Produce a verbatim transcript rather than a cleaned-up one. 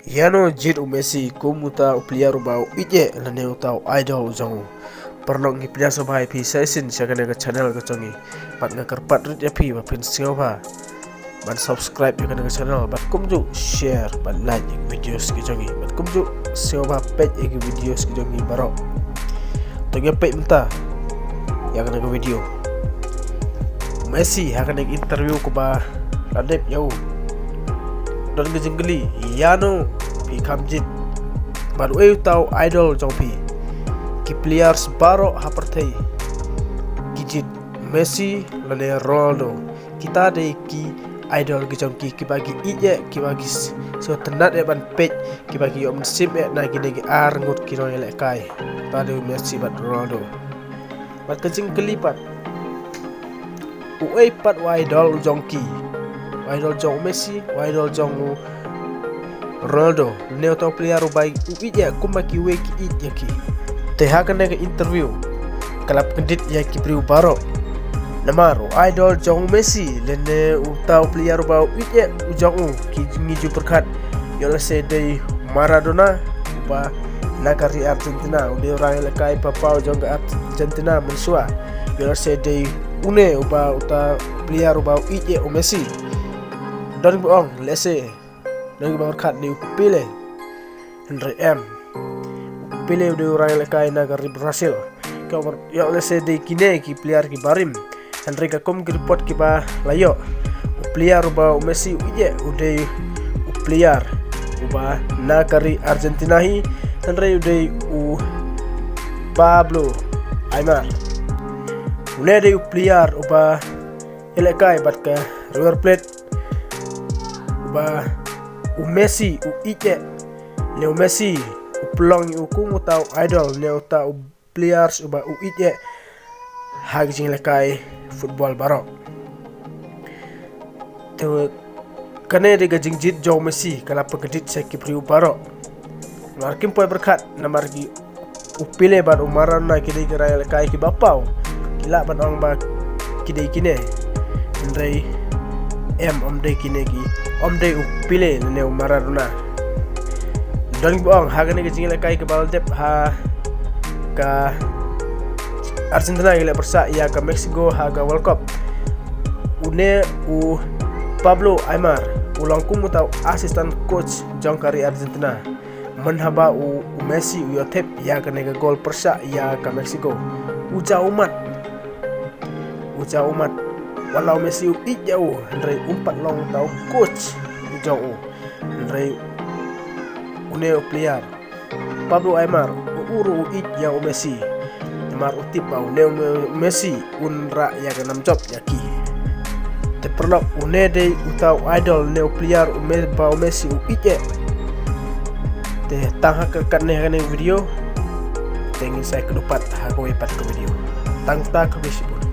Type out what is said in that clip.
Ïano jied u Messi kum uta u player uba u ïeit lane uta u idol jong u? Paralok ngi pdiang sngewbha ïa phi sa shisien sha kane ka channel ka jong ngi. Bad nga kyrpad rit ïa phi ba phin sngewbha ban subscribe ïa kane ka channel bad kumjuh share bad like ïa ki videos ki jong ngi bad kumjuh sngewbha peit ïa ki videos ki jong ngi baroh. To ngin peit mynta ïa kane ka video. Messi ha kane ka interview kaba la dep ïa u, don ka jingkylli, ïano phi kham jied? Bad uei uta u idol jong phi? Ki players baroh ha pyrthei ki jied Messi lane Ronaldo. Kita dei ki idol ki jong ki, kiba ki ïeit, kiba ki s-, sngewtynnat ïa ban peit, kiba ki ïoh mynsiem ïa na kine ki ar ngut ki nongïalehkai. Kita dei u Messi bad Ronaldo. Bad ka jingkylli pat, uei pat u idol jong ki? U idol jong u Messi, u idol jong u Ronaldo, ne uta u player uba u ïeit ïa kumba kiwei ki ïeit ïa ki. Te ha kane ka interview ka la pynkyndiat ïa ki briew baroh. Namar u idol jong u Messi lane uta u player uba u ïeit ïa u jong u, ki ngi ju pyrkhat, ïoh lehse dei Maradona uba na ka ri Argentina, u dei u rangïalehkai papaw jong ka Argentina mynshuwa. Ïoh lehse dei une uba uta player uba u ïeit ïa u Messi. Don ba ong lehse don kiba pyrkhat dei u Pele. Hynrei em. U Pele u dei u rangïalehkai na ka ri Brazil. Ka ong ïoh lehse dei kine ki player kiba rim. Hynrei ka kum ki report kiba la ïoh, u player uba u Messi u ïeit u dei u player uba na ka ri Argentina hi. Hynrei u dei u Pablo Aimar. Une dei u player uba ïalehkai bad ka River Plate, uba u Messi u ïeit, ne u Messi u pynlong ïa u kum uta u idol, ne uta u players uba u ïeit ha ka jingïalehkai football baroh. Te kane dei ka jingjied jong u Messi ka la pynkyndiat sha ki briew baroh. Namar kim poi pyrkhat, namar ki u Pele bad u Maradona ki dei ki rangïalehkai kiba paw. Ki lah ban ong ba ki dei kine. Hynrei em, ym dei kine ki, ym dei u Pele ne u Maradona. Don kiba ong ha kane ka jingïalehkai kaba la dep ha ka Argentina ki la pyrshah ïa ka Mexico ha ka World Cup, une u Pablo Aimar u long kum uta u assistant coach jong ka ri Argentina. Mynhaba u, u Messi u ïoh thep ïa kane ka goal pyrshah ïa ka Mexico, u jaw ummat. U jaw ummat. Wat la u Messi u ïeit ïa u, hynrei um pat long uta u coach u jong u. Hynrei une u player Pablo Aimar u, u ruh u ïeit ïa u Messi. Namar u tip ba une u Me-, Messi un rah ïa ka nam jop ïa ki. Te paralok, une dei uta u idol ne u player u Me-, ba u Messi u ïeit. Te tang ha ka katne ha kane ka video. Te ngin sa ïakynduh pat ha kawei pat ka video. Tang ta, khublei shibun.